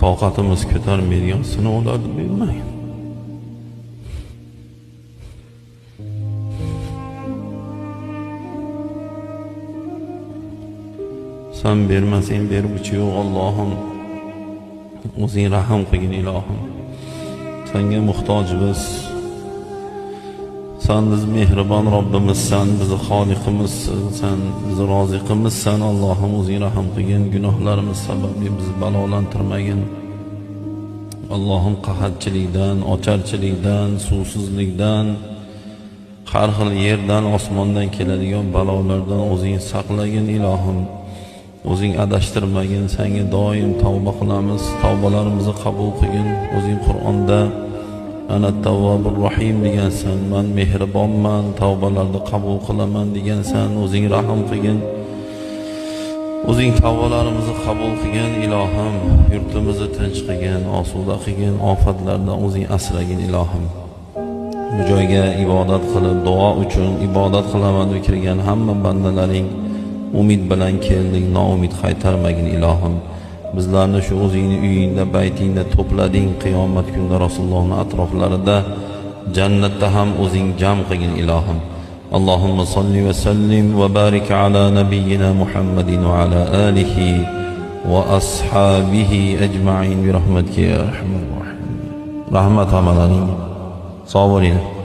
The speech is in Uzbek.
Toqatimiz ko'tarmaydigan sinovlarni bermagin. San bermasang berguchi yo'q Allohim. O'zing rahm qilgin ilohim. Senga muhtojmiz. Sen biz mehribon Robbimizsan, bizni Xoliqimizsan, sen bizni roziqimizsan. Allohim o'zing rahm qilgin, gunohlarimiz sababli bizni balolantirmagin. Allohim qahatchilikdan, ocharchilikdan, suvsizlikdan, har xil yerdan, osmondan keladigan balolardan o'zing saqlagin ilohim. O'zing adashtirmagin, senga doim tavba qilamiz, tavbalarimizni qabul qilgin. O'zing Qur'onda ana tavvobur rohim degansan, men mehribonman, tavbalarni qabul qilaman degansan. O'zing rahm qilgin. O'zing tavbalarimizni qabul qilgin ilohim. Yurtimizni tinch qilgin, osuda qilgin, ofatlardan o'zing asragin ilohim. Bu joyga ibodat qilib, duo uchun ibodat qilaman deb kirgan hamma bandalaring umid bilan keldik, noumid qaytarmagin ilohim. Bizlarni shu o'zingni uyingda, baytingda to'plading, qiyomat kunida Rasulullohning atroflarida jannatda ham o'zing jam qilgin ilohim. Allohumma solli va sallim va barik ala nabiyyina Muhammadin va ala alihi va ashabihi ajma'in bi rahmatika ya arhamar rohimin. Rahmat hammalaringga. Sog' bo'linglar.